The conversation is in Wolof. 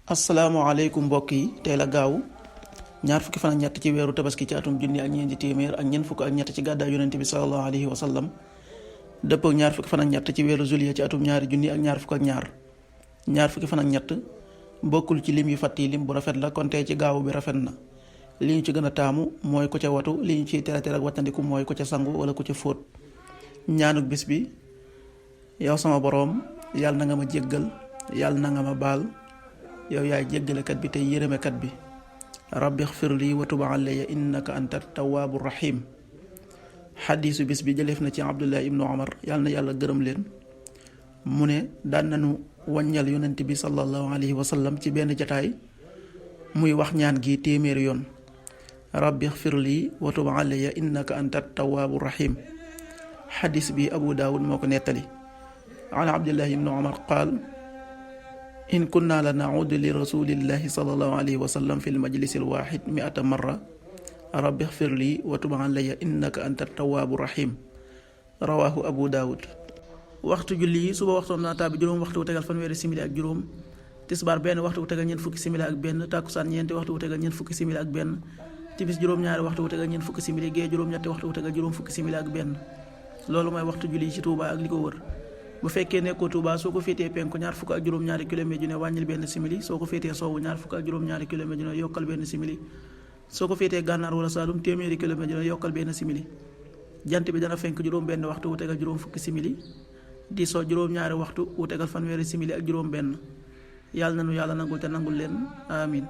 asalaamaaleykum mbokk yi tey la gaaw ñaar fukki fan ak ñett ci weeru tabaski ci atum junni ak ñeenti téeméer ak ñeent fukk ak ñett ci gàddaay yonente bi sallallahu alayhi wa sallam dëppoo ak ñaar fukki fan ak ñett ci weeru juillet ci atum ñaari junni ak ñaar fukk ak ñaar fukki fan ak ñett bokkul ci lim yu fàtt yi lim bu rafet la kon tey ci gaawu bi rafet na. li ñu ci gën a taamu mooy ko ca watu li ñu ciy tere ak wattandiku mooy ko ca sangu wala ko ca fóot. ñaanuk bis bi: yow sama boroom yàlla na nga ma jéggal, yàlla na nga ma baal, yow yaay jéggalekat bi tey yërëmekat bi. rabbi xfir lii wa tub alayya innaka anta tawaabu rahim. xadiisu bis bi jëleef na ci Abdullah ibnu Omar yàlla na yàlla gërëm leen mu ne daan nañu wàññal yonent bi sallallahu alayhi wa sallam ci benn jataay muy wax ñaan gi téeméeri yoon: rabbi xfir lii wa tub alayya innaka anta tawaabu rahim. xadiis bi Abu Daawud moo ko nettali. an Abdullah ibnu Omar qaal: in kunna la naudu li rasulillahi sallallahu alayhi wa sallam fi lmajlisi alwaxid 100 marra rabbi xfir lii wa tub alayya innaka anta tawaabu rahim. rawaahu Abu Daawud. waxtu julli yi: suba waxtoom dana tàbbi juróom waxtu wu tegal fanweeri simili ak juróom, tisbaar benn waxtu wu tegal ñeent fukki simili ak benn, tàkkusaan ñeenti waxtu wu tegal ñeent fukki simili ak benn, timis juróom-ñaari waxtu wu tegal ñeent fukki simili, gee juróom-ñetti waxtu wu tegal juróom fukki simili ak benn. loolu mooy waxtu julli yi ci Touba ak li ko wër. bu fekkee nekkoo Touba soo ko féetee penku ñaar fukk ak juróom-ñaari kilomètre ju ne wàññil benn simili, soo ko féetee sowwu ñaar fukk ak juróom-ñaari kilomètre ju ne yokkal benn simili, soo ko féetee gànnaar wala Saalum téeméeri kilomètre ju ne yokkal benn simili. jant bi dana fenk juróom benn waxtu wu tegal juróom fukki simili, di soo juróom-ñaari waxtu wu tegal fanweeri simili ak juróom benn. yàlla na nu yàlla nangul te nangul leen amin.